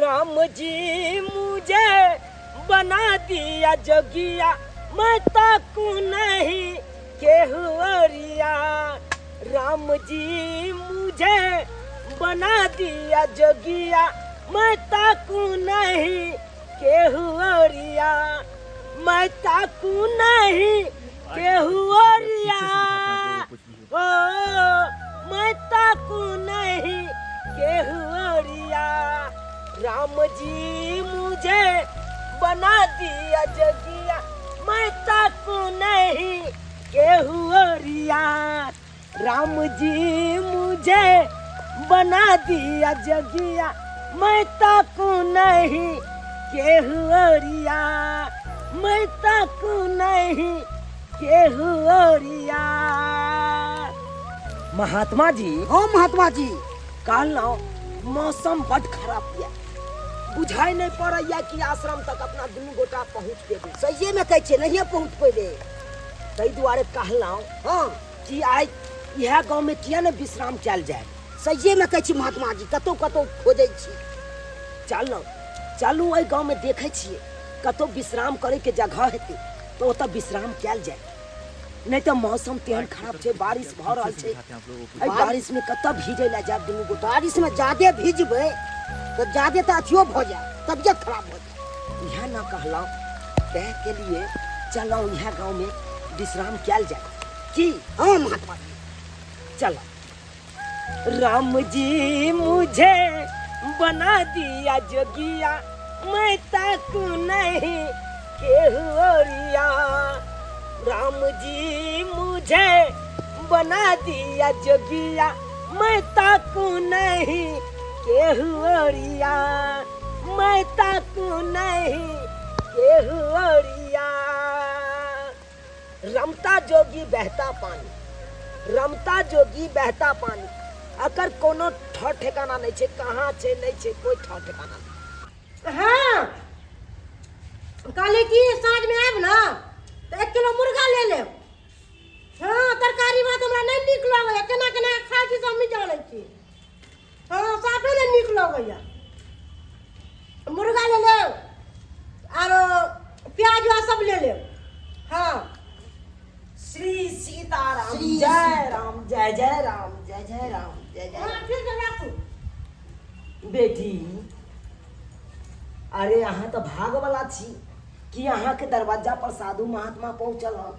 राम जी मुझे बना दिया जोगिया, मैं ताकू नहीं केहू ओरिया। राम जी मुझे बना दिया जोगिया, मैं ताकू नहीं केहू ओरिया, मैं ताकू नहीं केहू ओरिया। ओ मैं ताकू नहीं केहू ओरिया। राम जी मुझे बना दिया जोगिया, मैं ताकू नहीं केहू ओरिया। राम जी मुझे बना दिया जोगिया, मैं ताकू नहीं केहू ओरिया, मैं ताकू नहीं केहू ओरिया। महात्मा जी। हाँ महात्मा जी। कहलहुँ मौसम बड खराब यऽ, बुझाइ नहि पड़ैया कि आश्रम तक अपना दुनू गोटा पहुँच पेबै। सहिए में कहै छियै, नहिए पहुँच पेबै। ताहि दुआरे कहलहुँ हाँ कि आइ इएह गाँवमे किया ने विश्राम कयल जाय। सहिए में कहै छी महात्मा जी, कतौ कतौ खोजै छी। चलू चलू एहि गाँवमे देखै छियै कतौ विश्राम करैके जगह हेतै तऽ ओतऽ विश्राम कयल जाय, नहि तऽ मौसम तेहन खराब छै, बारिश भऽ रहल छै, एहि बारिशमे कतऽ भीजै लए जायब दुनू गोटा। बारिशमे जादे भीजबै तऽ जादे तऽ अथियो भऽ जायत, तबियत खराब भऽ जायत। इएह ने कहलहुँ, ताहिके लिए चलू इएह गाँवमे विश्राम कयल जाय की। हाँ महात्मा जी। चलो। राम जी मुझे बना दिया जोगिया, मैं ताकू नहीं केहू ओरिया। राम जी मुझे बना दिया जोगिया, मैं ताकू नहीं केहू ओरिया, मैं ताकू नहीं केहू ओरिया। रमता जोगी बहता पानी, रमता जोगी बहता पानी, अकर कोनो ठर ठेकाना नहीं छे, कहाँ छे नहीं छे, कोई ठर ठेकाना नहीं। हाँ कहली कि साँझ में आयब ना तो 1 किलो मुर्गा ले लेब। हाँ तरकारी भात हमरा नहीं नीक लगैया, केना केना खाइ छी से हम नहीं जानै छी। हाँ साफे नहीं नीक लगैया। मुर्गा ले लेब आरो प्याज उयाज सब ले लेब। हाँ। श्री सीताराम श्री जय राम जय जय राम जय जय राम जय जय हाँ, राम। ठीक है, राखू। बेटी अरे अहाँ तो भाग वाला छी कि अहाँ के दरवाजा पर साधु महात्मा पहुंचल हन।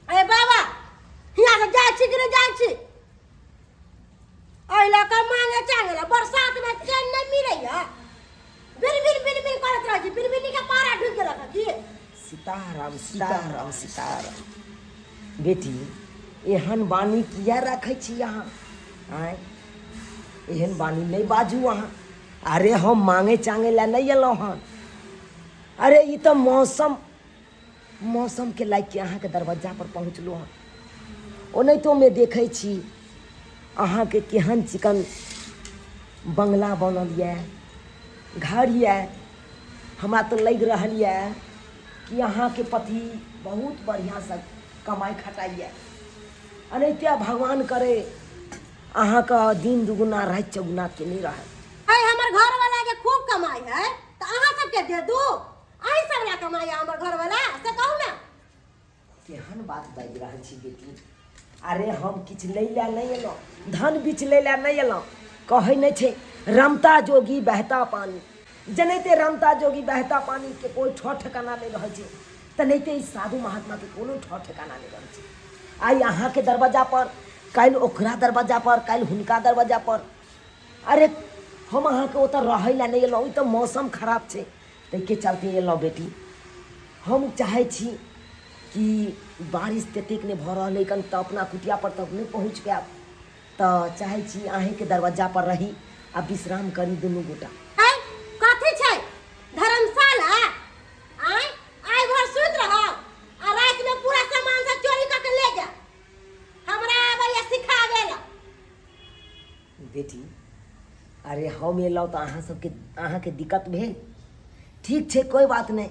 अरे बाबा हियाँ से जाइ छी कि नहि जाइ छी? एहि लऽ कऽ मांगे चांगे ला बरसात में चैन नहीं मिलैया, बिन बिन बिन बिन करैत रहै छी, बिन बिन के पारा ढुकि गेलक हँ की? सीताराम सीताराम सीताराम। बेटी एहन वाणी किया रखै छी अहाँ? आँय एहन वाणी नहि बाजू अहाँ। अरे हम मांगे चांगे ला नहि एलहुँ हन। अरे ई तऽ मौसम मौसमके लागि के अहाँके दरवज्जा पर पहुँचलहुँ हन। ओनाहितोमे देखै छी अहाँके केहन चिकन बंगला बनल यऽ, घर यऽ। हमरा तऽ लागि रहल यऽ कि अहाँके पति बहुत बढ़िआँसँ कमाइ खटाइए। एनाहिते भगवान करे अहाँके दिन दुगुना राति चौगुना केने रहए। अइ हमर घरवाला के खूब कमाइ है तऽ अहाँ सबके दे दू, अहीं सब ला कमाइ है हमर घरवाला, से कहू ना। केहन बात बाजि रहल छी बेटी? अरे हम किछु लै लए नहि एलहुँ, धन बीच लै लए नहि एलहुँ। कहै नहि छै रमता जोगी बहता पानी, जेनाहिते रमता जोगी बहता पानीके कोइ ठोर ठेकाना नहि रहै छै, तेनाहिते ई साधु महात्माके कोनो ठोर ठेकाना नहि रहै छै। आइ अहाँके दरवाजा पर, काल्हि ओकरा दरवाजा पर, काल्हि हुनका दरवाजा पर। अरे हम अहाँके ओतऽ रहै लए नहि एलहुँ, ई तऽ मौसम खराब छै ताहिके चलते एलहुँ बेटी। हम चाहै छी कि बारिश ततेक नहि भऽ रहल अइ कन तऽ अपना कुटिया पर तक नहि पहुँच पायब, तऽ चाहै छी अहीँके दरवज्जा पर रही आ विश्राम करी दुनू गोटा। आइ कथी छै धर्मशाला? आइ आइ भर सुति रहब आ रातिमे पूरा सामान सब चोरी कऽ के ले जायब। हमरा आबैया सिखाबै ला। बेटी अरे हम एलहुँ तऽ अहाँ सबके अहाँके दिक्कत भेल, ठीक छै कोइ बात नहि।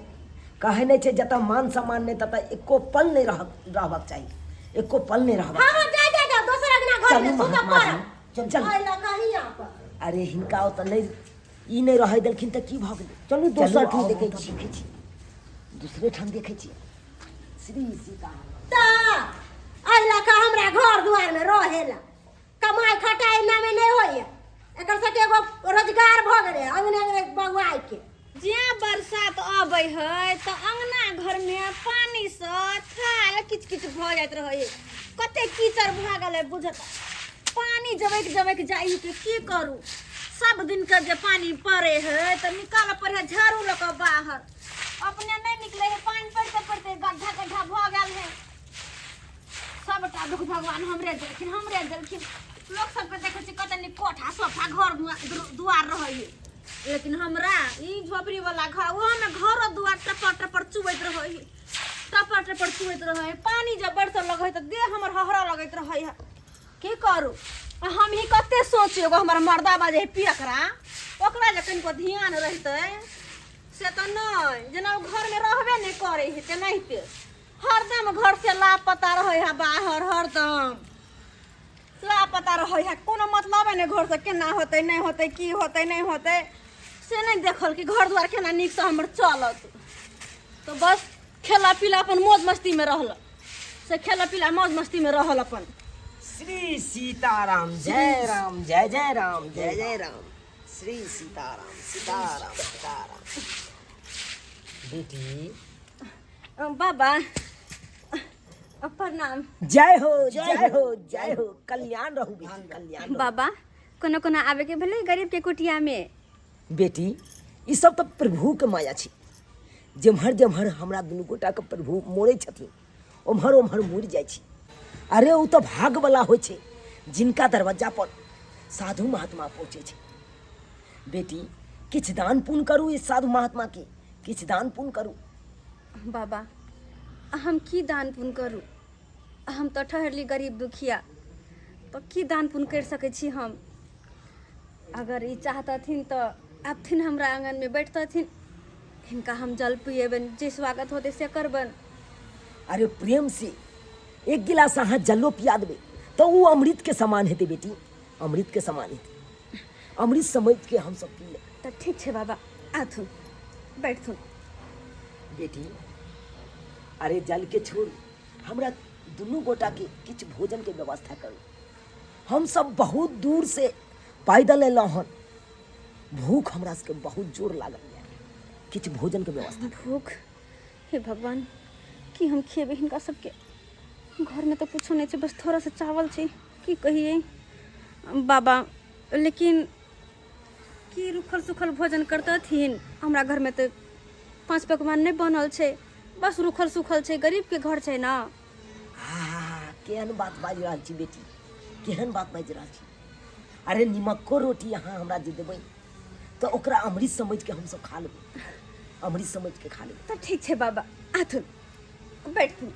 कहै नहि छै जतऽ मान सम्मान नहि ततऽ एको पल नहि रहबाक चाही, एको पल नहि रहबाक हाँ, चाही। हाँ, जा, जा, जा, दोसर अगना घर चलू में सुतऽ महात्मा जी, पड़त। चल। एहि लऽ कऽ हियाँ पर। अरे हिनका ओतऽ नहि ई नहि रहै देलखिन तऽ की भऽ गेलै? चलू दोसर चलू, ठाम आओर देखै ओतऽ छी। देखै छी, दूसरे ठाम देखै छी। श्री सीताराम। तऽ एहि लऽ कऽ हमरा घर दुआरमे रहेला कमाइ खटाइ एनामे नहि होइए। एकर सबके एगो रोजगार भऽ गेलै अङ्गने अङ्गने बौआइके। जे बरसात अबै है तऽ अंगना घरमे पानिसँ थाल किच किच भऽ जाइत रहै है। कते कीचड़ भऽ गेलै बुझत, पानि जबैक जबैक जाइ है। की करू, सब दिनके जे पानि पड़ै है तऽ निकालऽ पड़ै है झाड़ू लऽ कऽ बाहर। अपने नहि निकलै है, पानि पड़िते पड़िते गड्ढा गड्ढा भऽ गेल है। सबटा दुख भगवान हमरे देलखिन, हमरे देलखिन। लोक सबके देखै छी कते नीक कोठा सोफा घर दुआर रहै है, लेकिन हमरा ई झोपड़ी वाला घर, ओहोमे घरो दुआर टपर टपर चुबैत रहै है, टपर टपर चुबैत रहै है। पानि जब बरसऽ लगै है तऽ देह हमर हहरऽ लगैत रहै है। की करू, आ हम ही कते सोची, एगो हमर मर्दा बाजे है पियकरा, ओकरा जे कनिको ध्यान रहितै से तऽ नहि। जेना ओ घरमे रहबे नहि करै है तेनाहिते हरदम घर से लापता रहै है, बाहर हरदम लापता रहै है। कोनो मतलबे नहि घर से केना होतै नहि होतै, की होतै नहि होतै से नहि देखल कि घर दुआर केना नीकसँ हमर चलत। तऽ बस खेला पीला अपन मौज मस्तीमे रहल, से खेला पीला मौज मस्तीमे रहल अपन। श्री सीताराम जय राम जय जय राम जय जय राम। श्री सीताराम सीताराम सीताराम। बेटी। बाबा प्रणाम। जय हो जय हो जय हो, कल्याण रहू बेटी, कल्याण रहू। बाबा, कोनो कोनो आबे के भेलै गरीब के कुटिया में? बेटी, ई सब तऽ प्रभु के माया छै। जेम्हर जेम्हर हमरा दुनू गोटाके प्रभु मोड़ै छथिन ओम्हर ओम्हर मुड़ि जाइ छी। अरे ओ तऽ भागवला होइ छै जिनका दरवाजा पर साधु महात्मा पहुँचै छै। बेटी, किछु दान पुण्य करू ई साधु महात्मा के, किछु दान पुण्य करू। बाबा, हम की दान पुण्य करू? हम तऽ ठहरली गरीब दुखिया, तऽ की दान पुण्य करि सकै छी हम? अगर ई चाहतथिन तऽ आबथिन हमरा आङ्गनमे बैठतथिन, हिनका हम जल पिएबनि, जे स्वागत होतै से करबनि। अरे प्रेम से एक गिलास अहाँ जलो पिया देबै तऽ ओ अमृत के समान हेतै बेटी, अमृत के समान हेतै। अमृत समझ के हमसब पी लेबै। तऽ ठीक छै बाबा, आथुन बैठथुन। बेटी, अरे जल के छोड़ हमरा दुनू गोटा के किछु भोजन के व्यवस्था करू। हम सब बहुत दूर से पैदल एलहुँ हन, भूख हमरा सबके बहुत जोर लागल यऽ, किछु भोजन के व्यवस्था। भूख, हे भगवान, की हम खिएबै हिनका सबके? घरमे तऽ कुछो नहि छै, बस थोड़ा सा चावल छै। की कहियै बाबा, लेकिन की रुखल सुखल भोजन करतथिन? हमरा घरमे तऽ पाँच पकवान नहि बनल छै, बस रुखल सुखल छै, गरीबके घर छै ने। आ केहन बात बाजि रहल छी बेटी, केहन बात बाजि रहल छी। अरे निमको रोटी अहाँ हमरा जे देबै तऽ ओकरा अमृत समझि के हमसब खा लेबै, अमृत समझि के खा लेबै। तऽ ठीक छै बाबा, आथुन बैठथुन।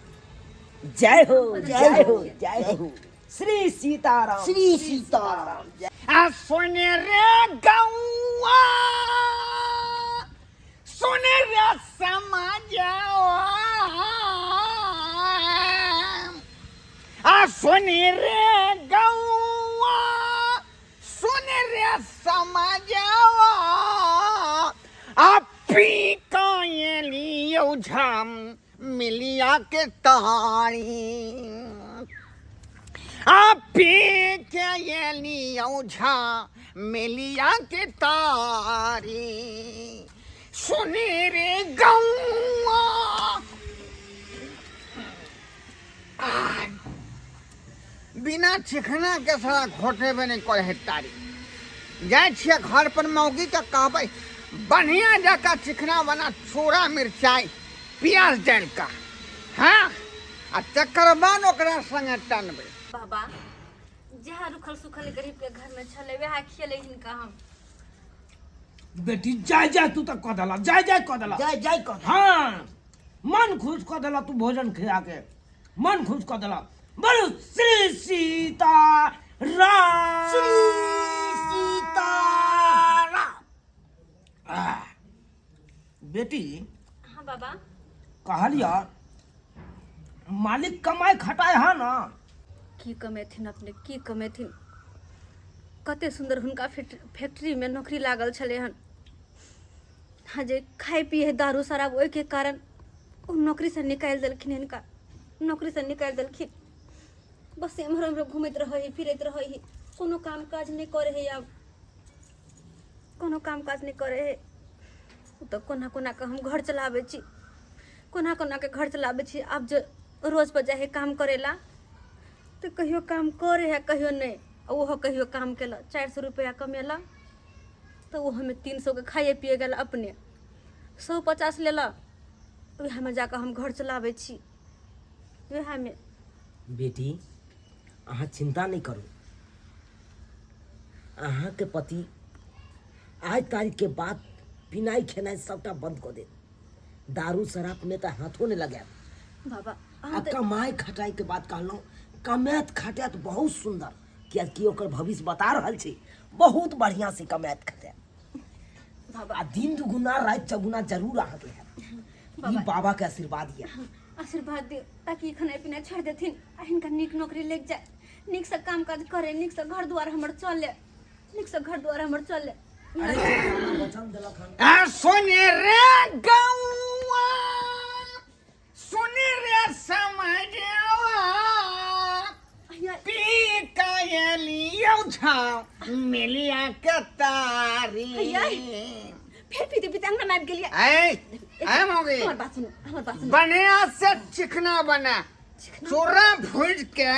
जय हो जय हो जय हो। श्री सीताराम श्री सीताराम। आ सुने रे गौआ, सुने रे समाजवा, आ सुने रे गौआ, सुने रे समाजवा, आ पी कायलियौ झाम मिलिया के तारी, आ पी के एलियौ झा मिलिया के तारी। सुने रे गौआ, बिना चिखना के साला घोटेबे नहि करे है तारी। जाइ छियै घर पर मौगी के कहबै बढ़िया जकाँ चिखना बना, चूड़ा मिरचाइ प्याज डालि कऽ, हँ, आ तकर बाद ओकरा संगे टनबै। बाबा, जएह रुखल सुखल गरीबके घरमे छलै वएह खियेलै हिनका हम। बेटी, जाय जाय तू तऽ कऽ देला, जाय जाय कऽ देला। जाय जाय कऽ देला। हाँ, मन खुश कऽ देला तू, भोजन खिया के मन खुश कऽ देला। बोलो श्री सीता राम। श्री सीताराम। आह, बेटी। हाँ बाबा। कहलिया मालिक कमाई खटाए है ना? की कमेथिन अपने, की कमेथिन? कते सुन्दर हुनका फैक्ट्रीमे नौकरी लागल छलै हन। हाँ, जे खाइ पिए दारू शराब, ओहिके कारण ओ नौकरीसँ निकालि देलखिन, हिनका नौकरीसँ निकालि देलखिन। बस एम्हर ओम्हर घुमैत रहै हइ, फिरैत रहै हइ, कोनो काम काज नहि करै हइ। आब कोनो काम काज नहि करै हइ ओ तऽ कोना कोना कऽ हम घर चलाबै छी, कोना कोना के घर चलाबै छी। आब जे रोज पर जाइ हइ काम करै ला तऽ कहियो काम करै हइ, कहियो नहि। आ ओहो कहियो काम केलक, 400 रुपैआ कमेलक तऽ ओहोमे 300के खाइए पिए गेल, अपने 150 लेलक। उएहमे जाकऽ हम घर चलाबै छी उएहमे। बेटी, अहाँ चिन्ता नहि करू। अहाँके पति आज तारीखके बाद पिनाइ खेनाइ सबटा बंद कऽ देत। दारू शराबमे तऽ हाथो नहि लगायब। बाबा, आ अहाँ तऽ कमाइ खटाइके बात कहलहुँ, कमाइत खटाइत बहुत सुन्दर, कियाकि ओकर भविष्य बता रहल छै, बहुत बढ़िआँ से कमाइत खटाइत। बाबा, आ दिन दुगुना राति चौगुना जरूर अहाँके हैत। ई बाबा। बाबा के आशीर्वाद यऽ। आशीर्वाद दियौ ताकि खेनाइ पिनाइ छोड़ि देथिन आ हिनका नीक नौकरी लागि जाय, नीकसँ काम काज करे, नीकसँ घर दुआर हमर चले, नीकसँ घर दुआर हमर चले। अरे बाबा वचन देलक हन। आ सुने रे गौआ, सुने रे समझवा, पी कयलियौ झा मिलिया के तारी। फेर पीते पीते अंगना में आबि गेलियै। ऐ ऐ मौगी, हमर बात सुनू, हमर बात सुनू। बढ़िया से चिकना बना, चूड़ा भूज के,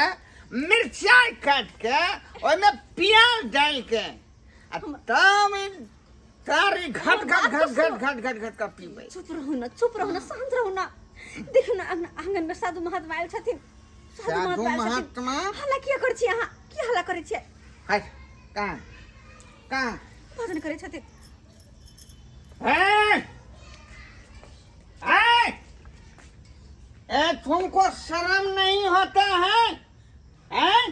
मिर्चाई काट के, ओहिमे प्याज डाल के आ तब ई तारी घट घट घट घट घट घट घट के पीबै। चुप रहू ना, चुप रहू ना, शांत रहू ना। देखियौ ना, आंगन में साधु महात्मा आयल छथिन। साधु साधु महात्मा आयल छथिन। महात्मा? हल्ला किया करै छी अहाँ? की हल्ला करै छियै? हट, कहाँ कहाँ भजन करै छथिन। ए ए ए, तुमको शर्म नहीं होता है? हैं?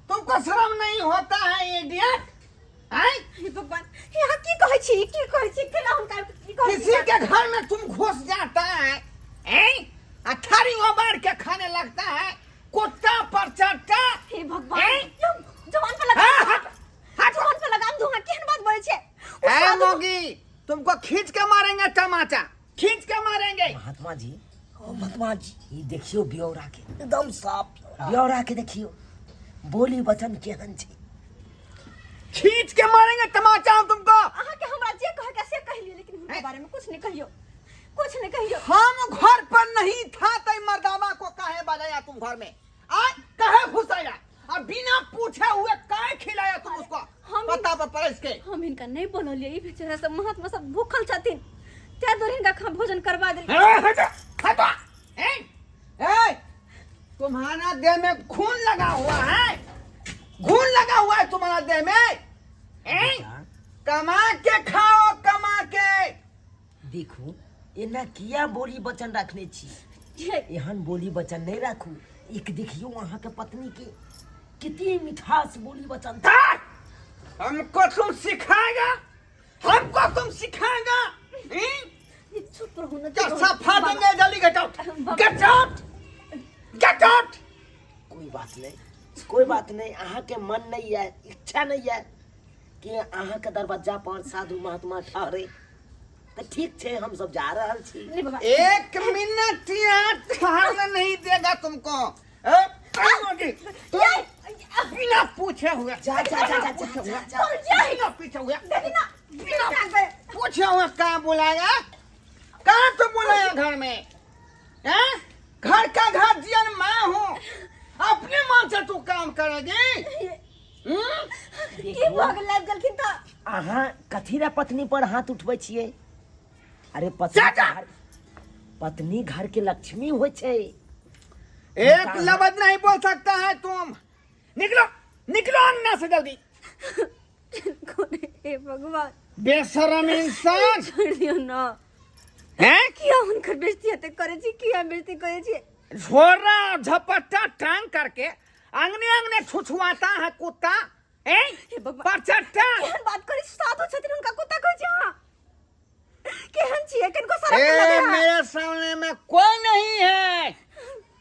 तुमको शर्म नहीं होता है इडियट? हैं? हे भगवान, हे अहाँ की कहै छी, की कहै छी, केना हुनका की कहै छी? किसी के घर में तुम घुस जाता है, हैं? आ थारी उबार के खाने लगता है, कुत्ता पर चट्टा। हे भगवान, हैं? यौ, जवान पर लगाम हाँ, दू। हट, हट। जवान पर लगाम दू, अहाँ केहन बात बोलै छियै? ओ ए साधु- मोगी, तुमको खींच के मारेंगे, तमाचा खींच के मारेंगे। महात्मा जी, ओ महात्मा जी, ई देखियौ ब्यौरा के, एकदम साफ ब्यौरा के देखियौ, बोली वचन केहन छै। खींच के मारेंगे तमाचा हम तुमको। अहाँके हमरा जे कहै के से कहि लियौ, लेकिन हुनका बारे में कुछ नहीं कहियौ, कुछ नहीं कहियौ। हम घर पर नहीं था तय मर्दावा को काहे बजाया तुम घर में? आज काहे घुसाया और बिना पूछे हुए काहे खिलाया तुम उसको? पता पर परस के। हम हिनका नहीं बोललियै, ई बेचारा सब महात्मा सब भूखल छथिन, ताहि दुआरे हिनका भोजन करवा देलियै। ए, हटो, हटो। ए, ए, तुम्हारा देह में खून लगा हुआ है, खून लगा हुआ है तुम्हारा देह में। ए, बेटा। कमा के खाओ, कमा के। देखू, एना किया बोली वचन रखने छी? एहन बोली वचन नहीं राखू। एक देखियो अहाँ के पत्नी के कितनी मिठास बोली वचन था। हमको तुम सिखाएगा, हमको तुम सिखाएगा? चुप रहू ना, क्या चुप रहू। सफा देंगे, जल्दी get out, get out, get out. कोई बात नहीं, कोई बात नहीं। अहाँ के मन नहीं है, इच्छा नहीं है कि अहाँ के दरवाजा पर साधु महात्मा ठहरे, तो ठीक छै, हम सब जा रहल छी। नहीं बाबा, एक मिनट यहाँ ठहरने नहीं देगा तुमको। ए, मोगी, तुम बिना पूछे हुए जा, जा, जा, जा, जा, जा, जा। बिना पूछे हुए, देखी ना, बिना पूछे हुए कहाँ बुलाया, कहाँ तुम बुलाया घर में? हैं? घर का घर जियन मैं हूँ, अपने मन से तू काम करेगी? हम्म? की भऽ गेल, लागि गेलखिन तऽ? अहाँ कथी ला पत्नी पर हाथ उठबै छियै? अरे पत्नी जा, जा। घर, पत्नी घर के लक्ष्मी होइ छै। एक लफ्ज नहीं बोल सकता है तुम। निकलो, निकलो अंगना से जल्दी। हे भगवान, बेशरम इंसान। छोड़ि दियौ ना। हैं? किया हुनकर बेइज्जती एते करै छी, किया बेइज्जती करै छी? झोरा झपट्टा टांग करके अंगने अंगने छुछुआता है कुत्ता। हैं? हे भगवान, परचट्टा। केहन बात करै छी? साधु छथिन, हुनका कुत्ता कहै छी अहाँ? केहन छियै, किनको शरम ए, नहि लगै है? मेरे सामने में कोई नहीं है,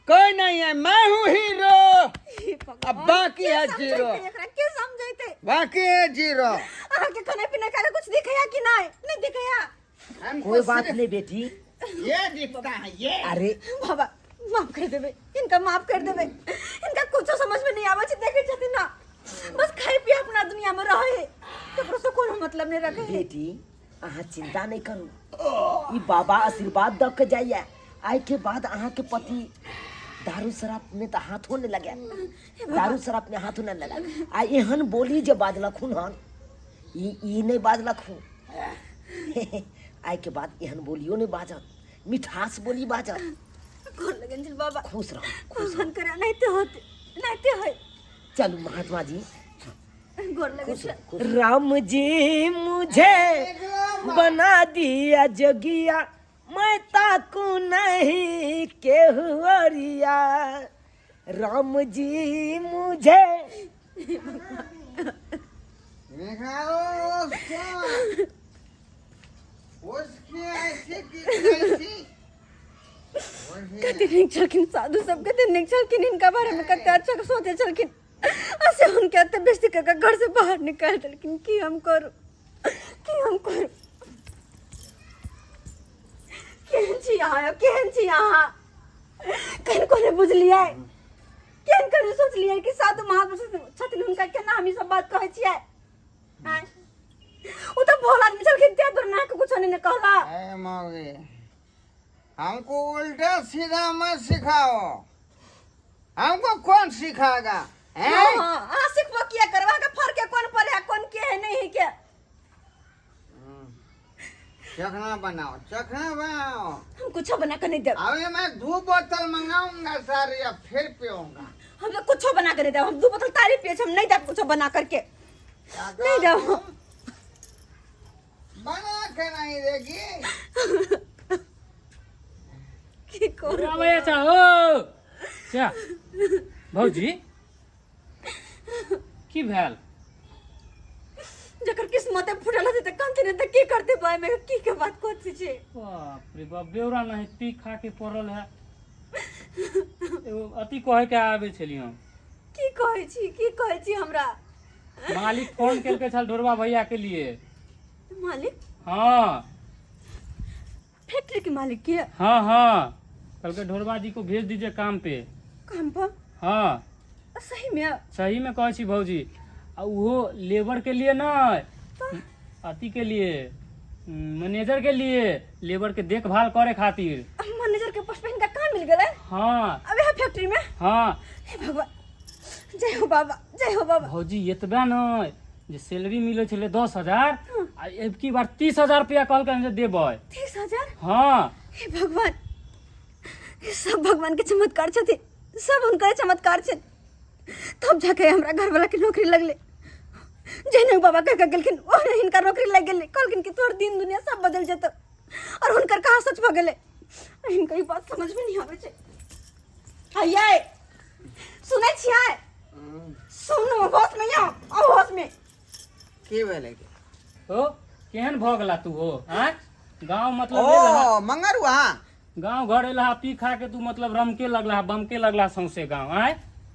कोई नहीं है, मैं हूँ हीरो। हे भगवान, अब बाकी के है समझैतै जीरो। एकरा के समझैतै? जैते। बाकी जीरो। अहाँ के खाना पीना खाए कुछ दिखया कि नहीं? नहीं दिखया। हमको कोई बात सिर्फ नहीं बेटी। ये दिखता है ये। अरे बाबा माफ कर देबे इनका, माफ कर देबे इनका, कुछ समझ में नहीं आवे छै, देखे छथिन ना, बस खाई पी अपना दुनिया में रहे, ककरो से कोनो मतलब नहीं रखे है। बेटी अहाँ चिंता नहीं करू, ई बाबा आशीर्वाद दऽ के जाइए, आइ के बाद अहाँ के पति दारू शराब में तऽ हाथो नहीं लगे, दारू शराब में हाथो नहीं लगे। आ एहन बोली जे बाजलखुन हन, ई ई नहीं बाजलखुन, आइ के बाद एहन बोलियो नहीं बाजत, मिठास बोली बाजत। गोर लगन छल बाबा। खुश रहो, खुश। भगवान करे नहीं होते नहीं होय। चलू महात्मा जी। गोर लगे खुश छल। रहो, खुश। राम जी मुझे बना दिया जोगिया, मैं ताकू नहीं केहू ओरिया, राम जी मुझे निकालो उसको, उसकी ऐसी की तैसी। कते नीक छलखिन साधु सब, कते नीक छलखिन, हिनका बारे में कते अच्छा सोचे छलखिन, आ से हुनके एते बेइज्जती कऽ कऽ घर से बाहर निकालि देलखिन। की हम करू, की हम करू? केहन छी अहाँ यौ, केहन छी अहाँ? कनिको नहि बुझलियै, केहन कनि सोचलियै कि साधु महात्मा छथिन, हुनका केना हम ई सब बात कहै छियै? आँय? ओ तऽ भोला आदमी छलखिन, तें दुआरे अहाँके कुछो नहि ने कहला। ए मौगी, हमको उल्टा सीधा मत सिखाओ, हमको कौन सिखाएगा हैं? हाँ, अहाँ सिखबो किया करब? अहाँके फर्क है कोन पर है, कोन के है, नहीं है के। चखना बनाओ, चखना बनाओ। हम कुछो बना के नहीं देब। अभी मैं 2 बोतल मंगाऊंगा सारी, अब फिर पीऊंगा। हम तो कुछो बना के नहीं देब, हम 2 बोतल तारी पिए छी, हम नहीं देब कुछो बना करके, नहीं देब। बना के नहीं देगी। की करू? आबै अच्छा हो चा भौजी, की भेल? जकर किस्मते फूटल हेतै तऽ कनतै नहि तऽ की करतै? भाई में की के बात कथी छै? बाप रे बाप, बेवरा नहीं पी खा के पड़ल है। एगो अथी कहे के आबै छलियै हम। की कहै छी, की कहै छी हमरा? मालिक फोन केलकै छल ढोरबा भैया के लिए। मालिक? हाँ। फैक्ट्री के मालिक के? हाँ हाँ, कहलकै ढोरबा जी को भेज दीजिए काम पे। काम पर? हाँ। सही में? सही में कहै छी भौजी, आ उहो लेबर के लिए नहीं, अथी के लिए, मैनेजर के लिए, लेबर के देखभाल करे खातिर। मैनेजर के पोस्ट पे हिनका काम मिल गेलै? हाँ। अब यहाँ फैक्ट्री में? हाँ। हे भगवान, जय हो बाबा, जय हो बाबा। भौजी एतबे नहीं जे सैलरी मिलै छलै 10,000, आ एबकी बार 30,000 रुपया कहलकै जे देबै। 30,000? हाँ। हे भगवान, ई सब भगवान के चमत्कार छथिन, सब हुनकर चमत्कार छनि, तब जाके हमरा घरवाला के नौकरी लगले। जहने बाबा कह के गेलखिन ओहने हिनका नौकरी लागि गेलै। कहलखिन कि तोहर दिन दुनिया सब बदल जेतौ, और हुनकर कहाँ सच भऽ गेलै। हिनका ई बात समझ में नहीं आबै छै। हयै सुनै छियै? सुनू, होश में आउ, आउ होश में। की भेलै? हो केहन भऽ गेला तू हो? आँय, गाँव मतलब एलहा। ओ मंगरुआ। गाँव घर एलहा पी खा के तू, मतलब रमके लगला, बमके लगला सौंसे गाँव। आँय?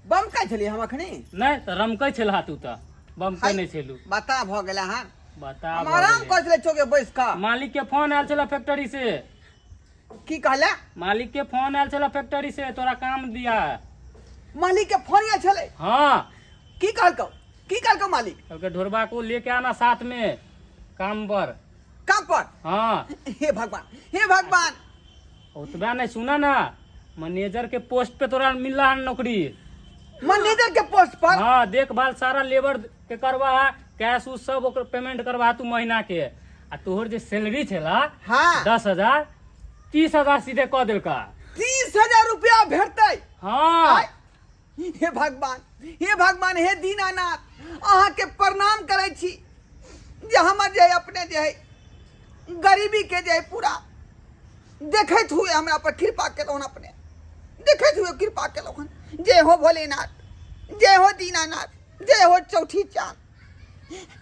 बम का छलियै हम अखनी? नहि तऽ रमकै छलहा तू, तऽ बमकै नहि छलू। बता भऽ गेला हन। बता हम भऽ आराम गेलै। करै छलै चौके बैस कऽ। मालिक के फोन आयल छला फैक्ट्री से। की कहला? मालिक के फोन आयल छला फैक्ट्री से, तोरा काम दिया है। मालिक के फोन आयल छलै? हाँ। की कहलकौ, की कहलकौ मालिक? कहलकै ढोरबा को लेके आना साथ में काम पर। काम पर? हाँ। हे भगवान, हे भगवान। ओतबा नहीं, सुना ना, मैनेजर के पोस्ट पे तोरा मिल रहा है नौकरी। मैनेजर के पोस्ट पर? हाँ, देखभाल सारा लेबर के करवा है, कैश उस सब ओकर पेमेंट करवा है तू महीना के, आ तोहर जे सैलरी छला 10,000, 30,000 सीधे कऽ देलका। 30,000 रुपया भेटतै? हाँ। आय। हे भगवान, हे भगवान, हे दीनानाथ, अहाँ के प्रणाम करै छी जे हमर जे है अपने जे है गरीबी के जे है पूरा देखैत हुए हमरा पर कृपा केलहुँ हन, अपने देखैत हुए कृपा केलहुँ हन। जय हो भोलेनाथ, जय हो दीनानाथ, जय हो चौथी चाँद।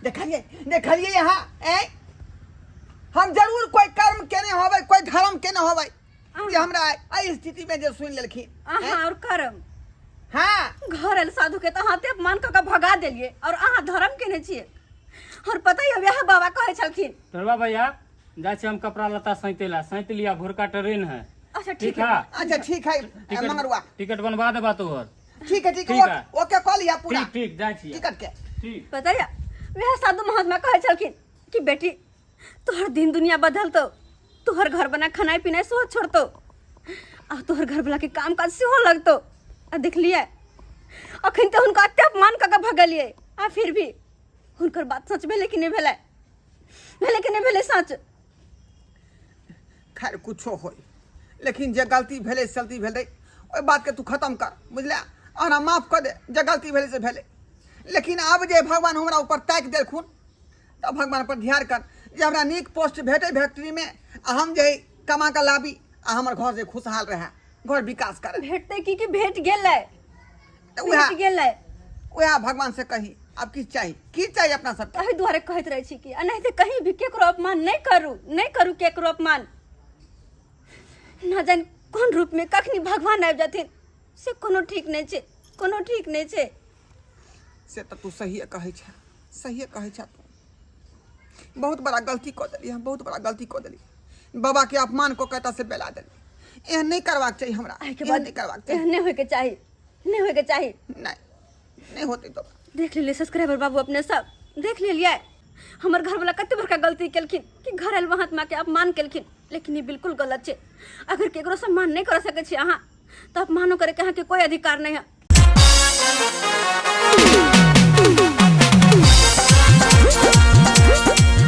देखलियै, देखलियै यहाँ ऐ हम जरूर कोई कर्म केने होबै, कोई धर्म केने होबै जे हमरा एहि स्थिति में जे सुनि लेलखिन। अहाँ और कर्म? हाँ घर आयल साधु के तऽ हाथे अपमान कऽ के भगा देलियै और अहाँ धर्म केने छियै और पता यऽ वएह बाबा कहै छलखिन ढोरबा भैया जाइ छी हम कपड़ा लत्ता सैंते ला सैंत लिया भोरका ट्रेन है अच्छा ठीक ठीक है है अच्छा ठीक है टिकट मंगरुआ टिकट बनवा देबा तोहर ठीक है ठीक ठीक है है। ओके कऽ लिया पूरा ठीक ठीक जाइ छी टिकट के ठीक पता यऽ वएह साधु महात्मा कहै छलखिन कि बेटी तोहर दिन दुनिया बदलतौ तोहर घर बना खेनाइ पिनाइ सेहो छोड़तौ आ तोहर घरवला के काम काज सेहो लगतौ आ देखलियै अखन तऽ हुनका एते अपमान कऽ के भगलियै आ फिर भी हुनकर बात सच भेलै कि नहि भेलै भेलै कि नहि भेलै सच खैर कुछो होय लेकिन जे गलती भेलै सलती भेलै ओहि बातके तू खतम कर बुझले हमरा माफ कऽ दे जे गलती भेलै से भेलै लेकिन आब जे भगवान हमरा ऊपर ताकि देलखुन तऽ भगवान पर ध्यान कर जे हमरा नीक पोस्ट भेटै फैक्ट्रीमे आ हम जे कमा कऽ लाबी आ हमर घर जे खुशहाल रहए घर विकास करे भेटतै की कि भेट गेलै तऽ उएह भेट गेलै उएह भगवान से कही आब की चाही की चाही अपना सबके ताहि दुआरे कहैत रहै छी कि एनाहिते कहीं भी केकरो अपमान नहि करू नहि करू केकरो अपमान न जानि कोन रूपमे कखनी भगवान आबि जाथिन से कोनो ठीक नहि छै कोनो ठीक नहि छै से तऽ तू सहिए कहै छह सहिए कहै छह तू बहुत बड़ा गलती कऽ देली हम बहुत बड़ा गलती कऽ देली बाबा के अपमान कऽ के एतऽ से बेला देली एहन नहि करबाक चाही हमरा एहिके एहन बाद नहि करबाक चाही एहन नहि होइके चाही नहि होइके चाही नहि नहि होतै तो देख लेलियै सब्सक्राइबर बाबू अपने सब देख लेलियै हमर घरवला कते बड़का गलती केलखिन कि घर आयल महात्मा के अपमान केलखिन लेकिन ई बिल्कुल गलत छै अगर केकरो सम्मान नहि कर सकै छी अहाँ तऽ अपमानो करैके अहाँके कोई अधिकार नहीं है।